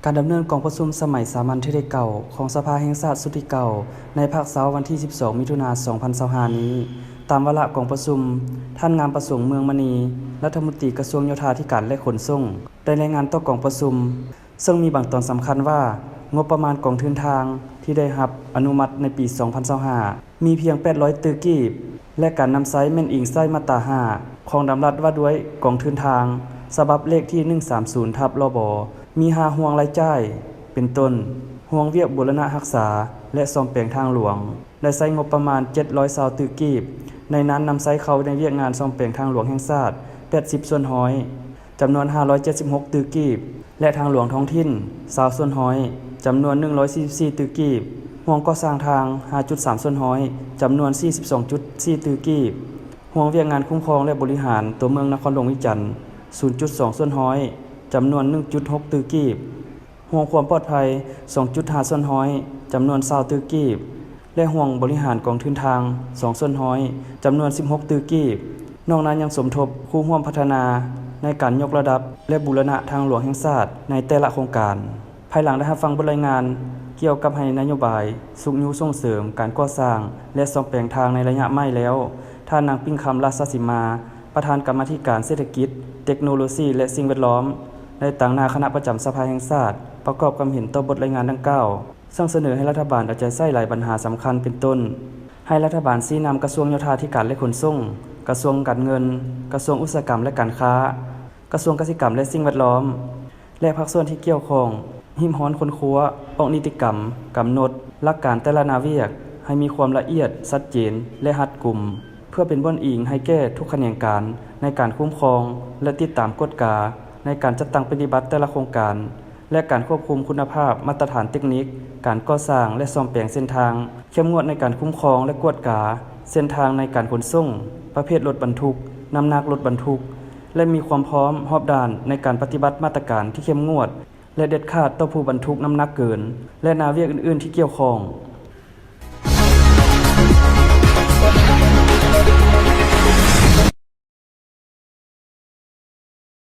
ການດຳເນີນກອງປະຊຸມສະໄໝສາມັນເທື່ອທີເກົ້າຂອງສະພາແຫ່ງຊາດຊຸດທີເກົ້າ ໃນພາກເຊົ້າວັນທີສິບສອງ ມິຖຸນາ ສອງພັນຊາວຫ້ານີ້, ຕາມວາລະກອງປະຊຸມ, ທ່ານ ງາມປະສົງ ເມືອງມະນີ, ລັດຖະມົນຕີກະຊວງໂຍທາທິການ ແລະ ຂົນສົ່ງ ໄດ້ລາຍງານຕໍ່ກອງປະຊຸມ, ເຊິ່ງມີບາງຕອນສຳຄັນວ່າ, ງົບປະມານກອງທຶນທາງທີ່ໄດ້ຮັບອະນຸມັດໃນປີສອງພັນຊາວຫ້າ ມີພຽງແປດຮ້ອຍຕື້ກີບ ແລະ ການນຳໃຊ້ແມ່ນອີງໃສ່ມາດຕາຫ້າ ຂອງດຳລັດວ່າດ້ວຍກອງທຶນທາງ ສະບັບເລກທີໜຶ່ງສາມສູນ ທັບ ລບ ມີຫ້າຫ່ວງລາຍຈ່າຍ ເປັນຕົ້ນ, ຫ່ວງວຽກບູລະນະຮັກສາ ແລະ ສ້ອມແປງທາງຫຼວງ ໄດ້ໃຊ້ງົບປະມານເຈັດຮ້ອຍຊາວຕື້ກີບ, ໃນນັ້ນນຳໃຊ້ເຂົ້າໃນວຽກງານສ້ອມແປງທາງຫຼວງແຫ່ງຊາດ ແປດສິບສ່ວນຮ້ອຍ ຈຳນວນຫ້າຮ້ອຍເຈັດສິບຫົກຕື້ກີບ ແລະ ທາງຫຼວງທ້ອງຖິ່ນ ຊາວສ່ວນຮ້ອຍ ຈຳນວນໜຶ່ງຮ້ອຍສີ່ສິບສີ່ຕື້ກີບ, ຫ່ວງກໍ່ສ້າງທາງ ຫ້າຈຸດສາມສ່ວນຮ້ອຍ ຈຳນວນສີ່ສິບສອງຈຸດສີ່ຕື້ກີບ, ຫ່ວງວຽກງານຄຸ້ມຄອງ ແລະ ບໍລິຫານຕົວເມືອງນະຄອນຫຼວງວຽງຈັນ ສູນຈຸດສອງສ່ວນຮ້ອຍ ຈຳນວນໜຶ່ງຈຸດຫົກຕື້ກີບ, ຫ່ວງຄວາມປອດໄພ ສອງຈຸດຫ້າສ່ວນຮ້ອຍ ຈຳນວນຊາວຕື້ກີບ ແລະ ຫ່ວງບໍລິຫານກອງທຶນທາງ ສອງສ່ວນຮ້ອຍ ຈຳນວນສິບຫົກຕື້ກີບ. ນອກນັ້ນຍັງສົມທົບຄູ່ຮ່ວມພັດທະນາໃນການຍົກລະດັບ ແລະ ບູລະນະທາງຫຼວງແຫ່ງຊາດໃນແຕ່ລະໂຄງການ. ພາຍຫຼັງໄດ້ຮັບຟັງບົດລາຍງານກ່ຽວກັບໃຫ້ນະໂຍບາຍຊຸກຍູ້ສົ່ງເສີມການກໍ່ສ້າງ ແລະ ສ້ອມແປງທາງໃນໄລຍະໃໝ່ແລ້ວ, ທ່ານ ນາງ ປິ້ງຄຳ ລາຊະສີມາ, ປະທານກຳມາທິການເສດຖະກິດ, ເຕັກໂນໂລຊີ ແລະ ສິ່ງແວດລ້ອມ ໄດ້ຕາງໜ້າຄະນະປະຈຳສະພາແຫ່ງຊາດ ປະກອບຄຳເຫັນຕໍ່ບົດລາຍງານດັ່ງກ່າວ, ເຊິ່ງສະເໜີໃຫ້ລັດຖະບານເອົາໃຈໃສ່ຫຼາຍບັນຫາສຳຄັນ ເປັນຕົ້ນ ໃຫ້ລັດຖະບານຊີ້ນຳກະຊວງໂຍທາທິການ ແລະ ຂົນສົ່ງ, ກະຊວງການເງິນ, ກະຊວງອຸດສາຫະກຳ ແລະ ການຄ້າ, ກະຊວງກະສິກຳ ແລະ ສິ່ງແວດລ້ອມ ແລະ ພາກສ່ວນທີ່ກ່ຽວຂ້ອງ ຮີບຮ້ອນຄົ້ນຄວ້າອອກນິຕິກຳ, ກຳນົດຫຼັກການແຕ່ລະໜ້າວຽກໃຫ້ມີຄວາມລະອຽດ, ຊັດເຈນ ແລະ ຮັດກຸມ, ເພື່ອເປັນບ່ອນອີງໃຫ້ແກ່ທຸກຂະແໜງການໃນການຄຸ້ມຄອງ ແລະ ຕິດຕາມກວດກາໃນການຈັດຕັ້ງປະຕິບັດແຕ່ລະໂຄງການ ແລະ ການຄວບຄຸມຄຸນນະພາບມາດຕະຖານເຕັກນິກການກໍ່ສ້າງ ແລະ ສ້ອມແປງເສັ້ນທາງ, ເຂັ້ມງວດໃນການຄຸ້ມຄອງ ແລະ ກວດກາເສັ້ນທາງໃນການຂົນສົ່ງ, ປະເພດລົດບັນທຸກ, ນ້ຳໜັກລົດບັນທຸກ ແລະ ມີຄວາມພ້ອມຮອບດ້ານໃນການປະຕິບັດມາດຕະການທີ່ເຂັ້ມງວດ ແລະ ເດັດຂາດຕໍ່ຜູ້ບັນທຸກນ້ຳໜັກເກີນ ແລະ ໜ້າວຽກອື່ນໆທີ່ກ່ຽວຂ້ອງ.